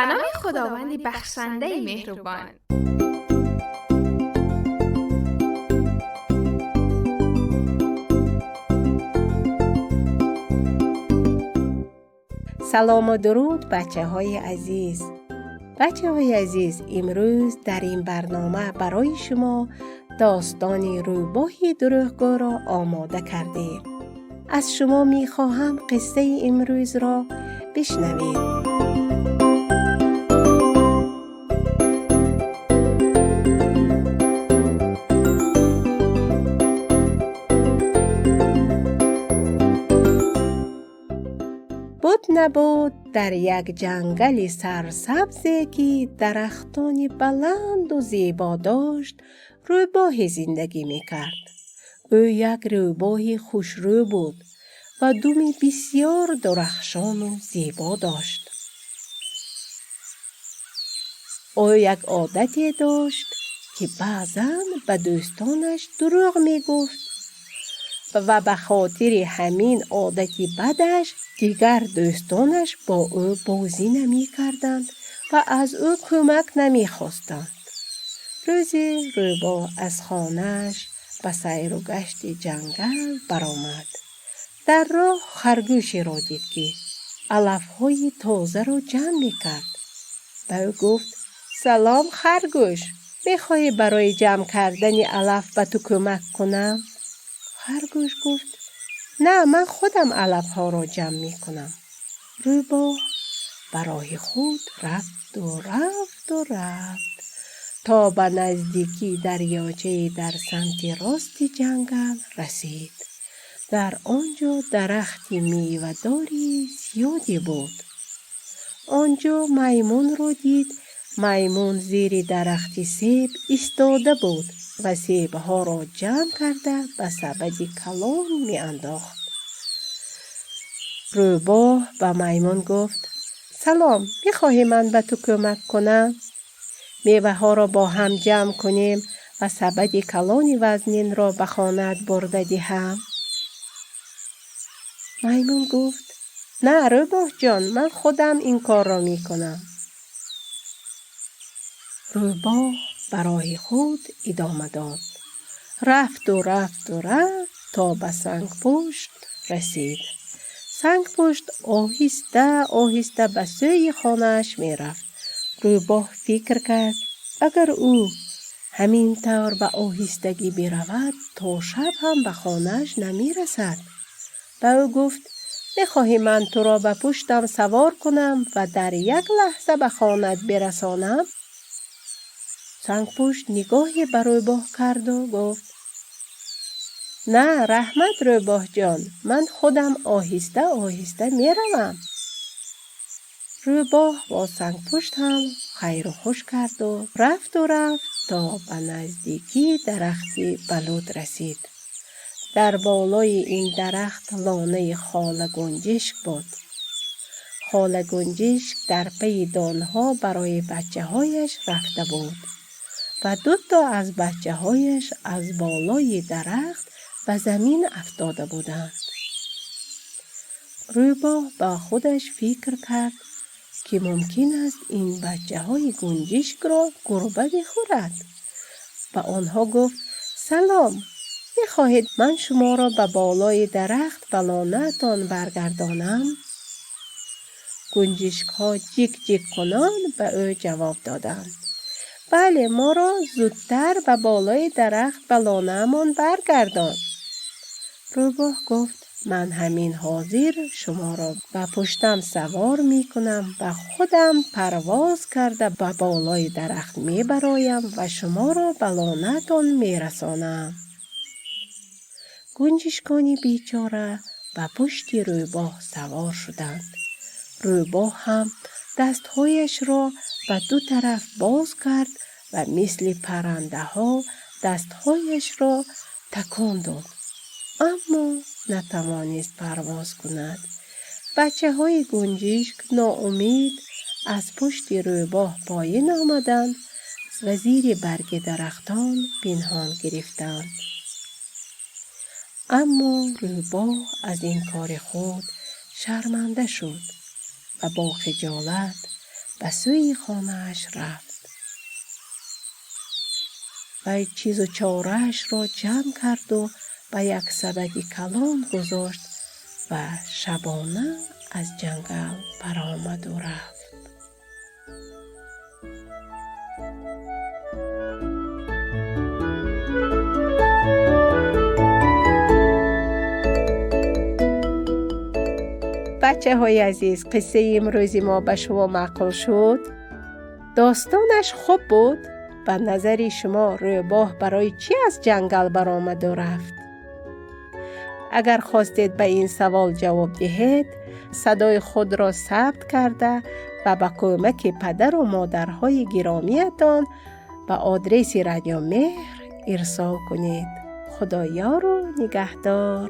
Ба номи Худованди бахшандаи меҳрубон. Салом ва дуруд, бачаҳои азиз. Бачаҳои азиз, имрӯз дар ин барнома барои шумо достони рӯбоҳи дурӯғгӯро омода кардем. Аз шумо мехоҳам қиссаи имрӯзро бишнавед. Буд набуд, дар як ҷангали сарсабзе, ки дарахтони баланду зебо дошт, рӯбоҳе зиндагӣ мекард. Ӯ як рӯбоҳи хушрӯ буд ва думи бисёр дурахшону зебо дошт. Ӯ як одате дошт, ки баъзан ба дӯстонаш дурӯғ мегуфт ва ба хотири ҳамин одати бадаш дигар дӯстонаш бо ӯ бозӣ намекарданд ва аз ӯ кӯмак намехостанд. Рӯзе рӯбоҳ аз хонааш ба сайру гашти ҷангал баромад. Дар роҳ харгӯшеро дид, ки алафҳои тозаро ҷамъ мекард. Ба ӯ гуфт: «Салом, харгӯш, мехоҳӣ барои ҷамъ кардани алаф ба ту кӯмак кунам?» Харгӯш гуфт: «На, ман худам алафҳоро ҷамъ мекунам». Рӯбоҳ ба роҳи худ рафту рафту рафт, то ба наздикии дарёчае дар самти рости ҷангал расид. Дар он ҷо дарахти мевадори зиёде буд. Он ҷо маймунро дид. Маймун зери дарахти себ истода буд ва себҳоро ҷамъ карда ба сабади калон меандохт. Рӯбоҳ ба маймун гуфт: «Салом, мехоҳӣ ман ба ту кӯмак кунам? Меваҳоро бо ҳам ҷамъ кунем ва сабади калони вазнинро ба хонаат бурда диҳам?» Маймун гуфт: «На, рӯбоҳҷон, ман худам ин корро мекунам». Рӯбоҳ ба роҳи худ идома дод. Рафту рафту рафт, то ба сангпушт расид. Сангпушт оҳиста оҳиста ба сӯи хонааш мерафт. Рӯбоҳ фикр кард, агар ӯ ҳамин тавр ба оҳистагӣ биравад, то шаб ҳам ба хонааш намерасад. Ба ӯ гуфт: «Мехоҳӣ ман туро ба пуштам савор кунам ва дар як лаҳза ба хонаат бирасонам?» Сангпушт нигоҳе ба рӯбоҳ карду гуфт: «На, раҳмат, рӯбоҳҷон, ман худам оҳиста оҳиста меравам». Рӯбоҳ бо сангпушт ҳам хайру хуш карду рафту рафт, то ба наздикии дарахти балут расид. Дар болои ин дарахт лонаи хола гунҷишк буд. Хола гунҷишк дар пайи донҳо барои бачаҳояш рафта буд ва дуто аз бачаҳояш аз болои дарахт ба замин афтода буданд. Рӯбоҳ ба худаш фикр кард, ки мумкин аст ин бачаҳои гунҷишкро гурба бихӯрад. Ба онҳо гуфт: «Салом, мехоҳед ман шуморо ба болои дарахт ба лонаатон баргардонам?» Гунҷишкҳо ҷик-ҷиккунон ба ӯ ҷавоб доданд: «Бале, моро зудтар ба болои дарахт ба лонаамон баргардон». Рӯбоҳ гуфт: «Ман ҳамин ҳозир шуморо ба пуштам савор мекунам ва худам парвоз карда ба болои дарахт мебароям ва шуморо ба лонаатон мерасонам». Гунҷишкони бечора ба пушти рӯбоҳ савор шуданд. Рӯбоҳ ҳам дастҳояшро ба ду тараф боз кард ва мисли паррандаҳо дастҳояшро такон дод, аммо натавонист парвоз кунад. Бачаҳои гунҷишк ноумед аз пушти рӯбоҳ поин омаданд ва зери барги дарахтон пинҳон гирифтанд. Аммо рӯбоҳ аз ин кори худ шарманда шуд ва бо хиҷолат Ба сӯи хонааш рафт. Вай чизу чораашро ҷамъ карду ба як сабади калон гузошт ва шабона аз ҷангал баромаду рафт. Бачаҳои азиз, қиссаи имрӯзи мо ба шумо маъқул шуд? Достонаш хуб буд? Ба назари шумо, рӯбоҳ барои чӣ аз ҷангал баромаду рафт? Агар хостед ба ин савол ҷавоб диҳед, садои худро сабт карда ва ба кӯмаки падару модарҳои гиромиятон ба адреси Радио Меҳр ирсол кунед. Худо ёру нигаҳдор.